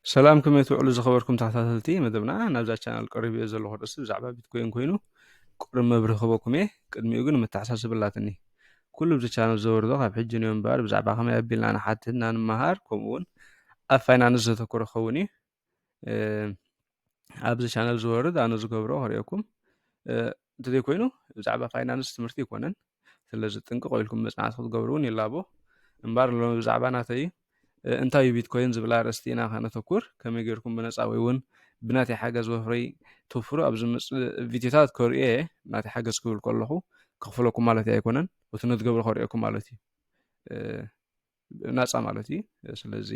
ሰላም፣ ከመይ ትውዕሉ ዝኸበርኩም ተኸታተልቲ መደብና? ናብዛ ቻናል ቀሪቡ እየ ዘለኹ። ርእሲ ብዛዕባ ቢትኮይን ኮይኑ ቁሩብ መብርሂ ክህበኩም እየ። ቅድሚኡ ግን መተሓሳስቢ ኣላትኒ። ኩሉ ብዚ ቻነል ዘወርዶ ካብ ሕጂ ንዮ እምበኣር ብዛዕባ ከመይ ኣቢልና ንሓትት እና ንመሃር፣ ከምኡ እውን ኣብ ፋይናንስ ዘተኮረ ክኸውን እዩ። ኣብዚ ቻነል ዝወርድ ኣነ ዝገብሮ ከርእየኩም እንተዘይኮይኑ፣ ብዛዕባ ፋይናንስ ትምህርቲ ኣይኮነን። ስለዚ ጥንቅቕ ኢልኩም መፅናዕቲ ክትገብሩ እውን ይላቦ። እምበኣር ሎሚ ብዛዕባ ናተይ እንታይ እዩ ቢትኮይን ዝብል ኣርእስቲ ኢና ከነተኩር። ከመይ ጌርኩም ብነፃ ወይ እውን ብናተይ ሓገዝ ወፍሪ ትውፍሩ ኣብ ዝመፅእ ቪድዮታት ከርእየ ናተይ ሓገዝ ክብል ከለኹ ክኽፍለኩም ማለት ኣይኮነን። እቲ ንትገብሮ ከርእየኩም ማለት እዩ። ናፃ ማለት እዩ። ስለዚ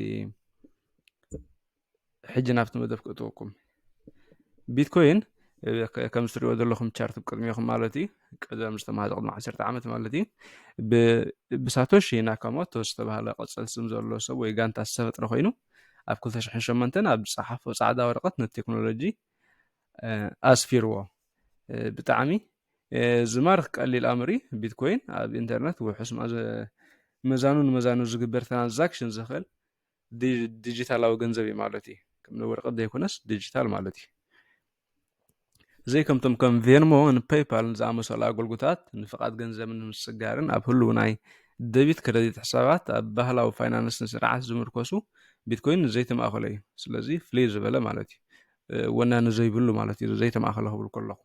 ሕጂ ናብቲ መደብ ክእትወኩም። ቢትኮይን ከም ዝትሪእዎ ዘለኹም ቻርት ቅድሚኹም ማለት እዩ፣ ቀደም ዝተማሃዘ ቅድሚ ዓሰርተ ዓመት ማለት እዩ፣ ብሳቶሺ ናካሞቶ ዝተባሃለ ቅፅል ስም ዘሎ ሰብ ወይ ጋንታ ዝተፈጥረ ኮይኑ ኣብ ክልተ ሽሕን ሸሞንተን ኣብ ዝፀሓፎ ፃዕዳ ወረቐት ነቲ ቴክኖሎጂ ኣስፊርዎ። ብጣዕሚ ዝማርኽ ቀሊል ኣምሪ ቢትኮይን ኣብ ኢንተርነት ውሑስ መዛኑ ንመዛኑ ዝግበር ትራንዛክሽን ዝኽእል ዲጂታላዊ ገንዘብ እዩ ማለት እዩ። ከም ወረቐት ዘይኮነስ ዲጂታል ማለት እዩ። ዘይከምቶም ከም ቬንሞ ንፔይፓል ዝኣመሰሉ ኣገልግሎታት ንፍቓድ ገንዘብ ንምስጋርን ኣብ ህሉው ናይ ደቢት ክረዲት ሕሳባት ኣብ ባህላዊ ፋይናንስ ስርዓት ዝምርኮሱ ቢትኮይን ዘይተማእከሎ እዩ። ስለዚ ፍልይ ዝበለ ማለት እዩ። ወናኒ ዘይብሉ ማለት እዩ ዘይተማእከሎ ክብል ከለኹ።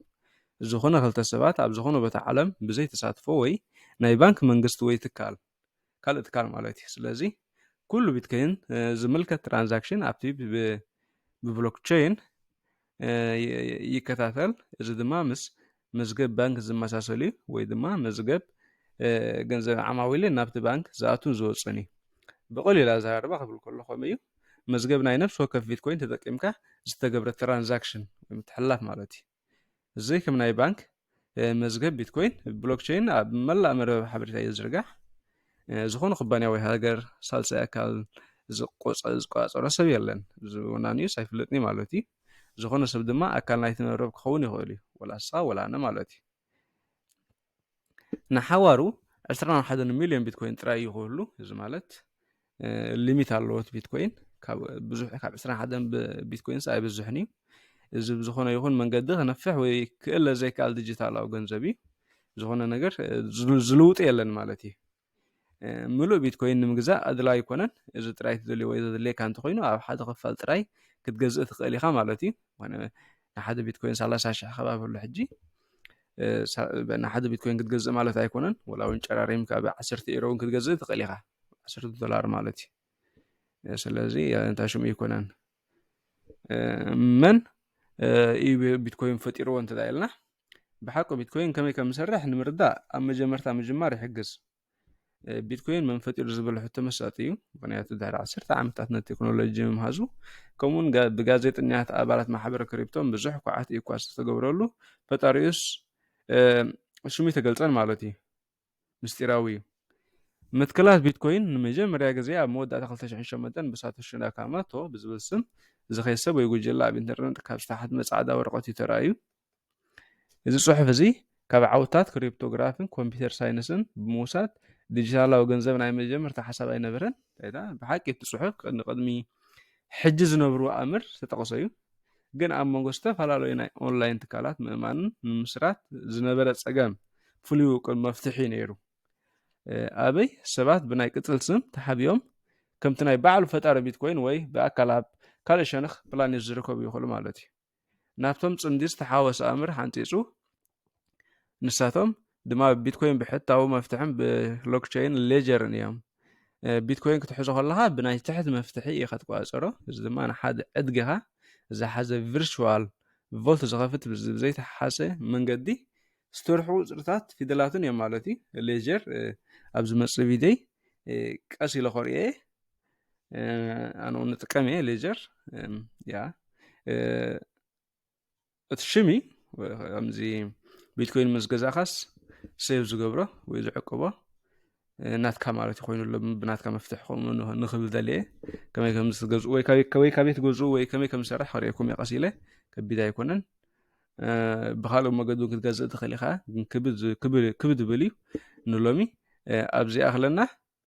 ዝኾነ ክልተ ሰባት ኣብ ዝኾነ ቦታ ዓለም ብዘይ ተሳትፎ ወይ ናይ ባንክ መንግስቲ ወይ ትካል ካልእ ትካል ማለት እዩ። ስለዚ ኩሉ ቢትኮይን ዝምልከት ትራንዛክሽን ኣብቲ ብብሎክቸይን ይከታተል። እዚ ድማ ምስ መዝገብ ባንክ ዝመሳሰል እዩ፣ ወይ ድማ መዝገብ ገንዘብ ዓማዊልን ናብቲ ባንክ ዝኣቱን ዝወፅን እዩ። ብቐሊል ኣዘራርባ ክብል ከሎ ከምኡ እዩ። መዝገብ ናይ ነፍሲ ወከፍ ቢትኮይን ተጠቂምካ ዝተገብረ ትራንዛክሽን ወይ ምትሕልላፍ ማለት እዩ። እዚ ከም ናይ ባንክ መዝገብ ቢትኮይን ብብሎክቸይን ኣብ መላእ መርበብ ሓበሬታ እዩ ዝርጋሕ። ዝኾነ ኩባንያ ወይ ሃገር ሳልሳይ ኣካል ዝቆፃፀሮ ሰብ የለን። እዚ ወናኒኡስ ኣይፍለጥን ማለት እዩ። ዝኾነ ሰብ ድማ ኣካል ናይቲ መርበብ ክኸውን ይኽእል እዩ፣ ወላ ንስኻ ወላ ኣነ ማለት እዩ። ንሓዋሩ ዕስራን ሓደን ሚልዮን ቢትኮይን ጥራይ እዩ ክህሉ። እዚ ማለት ሊሚት ኣለዎ እቲ ቢትኮይን። ካብ ብዙሕ ካብ ዕስራን ሓደን ቢትኮይንስ ኣይበዝሕን እዩ። እዚ ብዝኾነ ይኹን መንገዲ ክነፍሕ ወይ ክእለ ዘይከኣል ዲጂታላዊ ገንዘብ እዩ። ዝኾነ ነገር ዝልውጥ የለን ማለት እዩ። ምሉእ ቢትኮይን ንምግዛእ ኣድላይ ኣይኮነን። እዚ ጥራይ ትደልዮ ወይ ዘድልየካ እንተኾይኑ ኣብ ሓደ ክፋል ጥራይ ክትገዝእ ትኽእል ኢኻ ማለት እዩ። ንሓደ ቢትኮይን ሰላሳ ሽሕ ከባቢ ኣሎ ሕጂ። ንሓደ ቢትኮይን ክትገዝእ ማለት ኣይኮነን። ወላ እውን ጨራሪምካ ብዓሰርተ ኢሮ እውን ክትገዝእ ትኽእል ኢኻ። ዓሰርተ ዶላር ማለት እዩ። ስለዚ እንታይ ሽሙ ኣይኮነን። መን እዩ ቢትኮይን ፈጢርዎ እንተ ኢልና፣ ብሓቂ ቢትኮይን ከመይ ከም ዝሰርሕ ንምርዳእ ኣብ መጀመርታ ምጅማር ይሕግዝ። ቢትኮይን መን ፈጢሩ ዝብል ሕቶ መሳጢ እዩ። ምኽንያቱ ድሕሪ ዓሰርተ ዓመታት ነቲ ቴክኖሎጂ ምምሃዙ፣ ከምኡውን ብጋዜጠኛት ኣባላት ማሕበረ ክሪፕቶን ብዙሕ ኳዕቲ እኳ ዝተገብረሉ፣ ፈጣሪኡስ ሽሙ ኣይተገልጸን ማለት እዩ። ምስጢራዊ እዩ። ምትክላት ቢትኮይን ንመጀመርያ ግዜ ኣብ መወዳእታ ክልተ ሽሕን ሸሞንተን ብሳቶሺ ናካሞቶ ብዝብል ስም ዝኸየ ሰብ ወይ ጉጅለ ኣብ ኢንተርነት ካብ ዝተሓትመ ጻዕዳ ወረቐት እዩ ተራእዩ። እዚ ጽሑፍ እዚ ካብ ዓውታት ክሪፕቶግራፍን ኮምፒውተር ሳይንስን ብምውሳድ ዲጂታላዊ ገንዘብ ናይ መጀመርታ ሓሳብ ኣይነበረን። እንታይ ብሓቂ እቲ ጽሑፍ ንቅድሚ ሕጂ ዝነብሩ ኣምር ዝተጠቕሰ እዩ። ግን ኣብ መንጎ ዝተፈላለዩ ናይ ኦንላይን ትካላት ምእማንን ንምምስራት ዝነበረ ጸገም ፍሉይ ውቁብ መፍትሒ ነይሩ። ኣበይ ሰባት ብናይ ቅጽል ስም ተሓቢኦም ከምቲ ናይ ባዕሉ ፈጣሪ ቢትኮይን ወይ ብኣካል ኣብ ካልእ ሸነኽ ፕላኔት ዝርከቡ ይኽእሉ ማለት እዩ። ናብቶም ጽምዲ ዝተሓወሰ ኣምር ሓንጺጹ። ንሳቶም ድማ ቢትኮይን ብሕታዊ መፍትሕን ብሎክቸይን ሌጀርን እዮም። ቢትኮይን ክትሕዞ ከለኻ ብናይ ትሕት መፍትሒ ኢኻ ትቆጻጸሮ። እዚ ድማ ንሓደ ዕድጊኻ ዝሓዘ ቪርቹዋል ቮልት ዝኸፍት ብዘይተሓሰ መንገዲ ዝተርሑ ቁጽርታት ፊደላትን እዮም ማለት እዩ። ሌጀር ኣብ ዝመጽእ ቪድዮይ ቀስ ኢለ ኮርእየ ኣነ እውን ንጥቀም እየ ሌጀር። ያ እቲ ሽሚ ከምዚ ቢትኮይን ምስ ገዛእካስ ሴቭ ዝገብሮ ወይ ዝዕቅቦ ናትካ ማለት ኮይኑ ኣሎ። ብናትካ መፍትሒ ከምኡ ንኽብል ደልየ። ከመይ ከም ዝገዝኡ ወይ ካበይ ካበይ ትገዝኡ ወይ ከመይ ከም ዝሰርሕ ከርእየኩም እየ ቀስ ኢለ። ከቢድ ኣይኮነን። ብካልእ መገዲ ክትገዝእ ትኽእል ኢኻ፣ ግን ክብድ ዝብል እዩ ንሎሚ። ኣብዚ ኣኽለና።